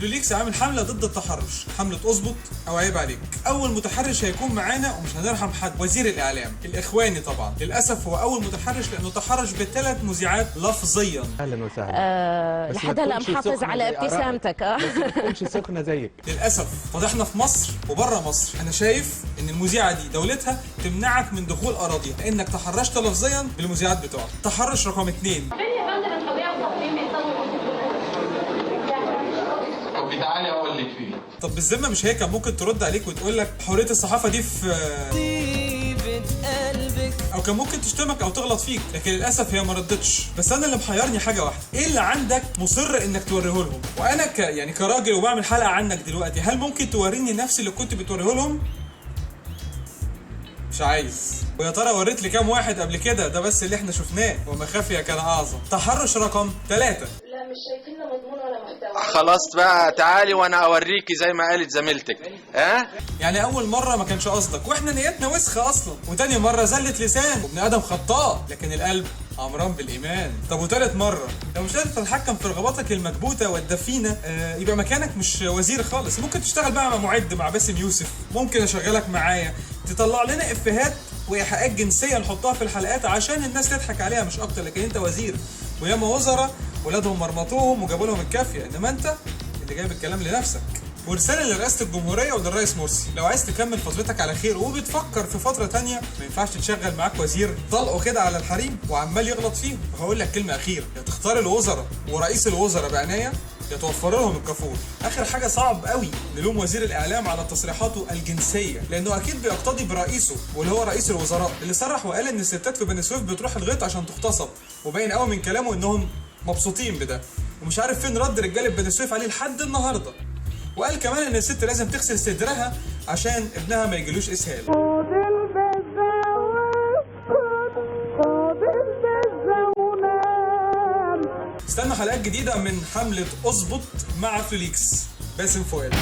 فلوليكس عامل حمله ضد التحرش، حمله اظبط او عيب عليك. اول متحرش هيكون معانا ومش هنرحم حد، وزير الاعلام الاخواني طبعا. للاسف هو اول متحرش لانه تحرش بثلاث مذيعات لفظيا. اهلا وسهلا. بس ما لحد هلا تكونش محافظ سخنة على زي آرائك. ابتسامتك. بس ما تكونش سخنة زيك. للاسف فضحنا في مصر وبره مصر. انا شايف ان المذيعه دي دولتها تمنعك من دخول اراضيها لانك تحرشت لفظيا بالمذيعات بتوعك. تحرش رقم 2. فين يا فندم الحرية والتقييم؟ طب تعالي اقول لك فيه. طب بالذمه مش هي كان ممكن ترد عليك وتقول لك حرية الصحافة دي في او كان ممكن تشتمك او تغلط فيك، لكن للاسف هي ما ردتش. بس انا اللي محيرني حاجة واحدة، ايه اللي عندك مصر انك توريه لهم؟ وانا يعني كراجل وبعمل حلقة عنك دلوقتي، هل ممكن توريني نفس اللي كنت بتوريه لهم؟ مش عايز. ويا ترى وريت لي كام واحد قبل كده؟ ده بس اللي احنا شفناه، وما خفي كان اعظم. تحرش رقم 3. لا مش شايفين لا مضمون ولا محتوى. خلاص بقى تعالي وانا اوريكي زي ما قالت زميلتك. ها؟ يعني اول مرة ما كانش قصدك واحنا نيتنا وسخة اصلا، وتاني مرة زلت لسان وابن ادم خطاء، لكن القلب عمران بالايمان. طب وتالت مرة لو مش قادر تتحكم في رغباتك المكبوته والدفينه، يبقى مكانك مش وزير خالص. ممكن تشتغل بقى مع معد مع باسم يوسف، ممكن اشغلك معايا تطلع لنا افيهات وايحاءات جنسية نحطها في الحلقات عشان الناس تضحك عليها مش اكتر. لكن انت وزير، وياما وزراء ولادهم مرمطوهم وجابوا لهم الكافيه، انما انت اللي جايب الكلام لنفسك. ورسالة لرئاسة الجمهورية وللرئيس مرسي، لو عايز تكمل فترتك على خير وبتفكر في فترة تانية، ما ينفعش تشغل معاك وزير طلقه كده على الحريم وعمال يغلط فيه. وهقول لك كلمة أخيرة، يا تختار الوزراء ورئيس الوزراء بعناية، يا توفر لهم الكافور. آخر حاجة صعب قوي نلوم وزير الإعلام على تصريحاته الجنسية، لأنه أكيد بيقتدي برئيسه واللي هو رئيس الوزراء، اللي صرح وقال إن الستات في بني سويف بتروح الغيط عشان تغتصب، وباين قوي من كلامه إنهم مبسوطين بده، ومش عارف فين رد رجالة بني سويف عليه لحد النهارده. وقال كمان ان الست لازم تغسل صدرها عشان ابنها ما يجيلوش اسهال. استنى حلقات جديدة من حمله اظبط مع فلوليكس. باسم فؤاد.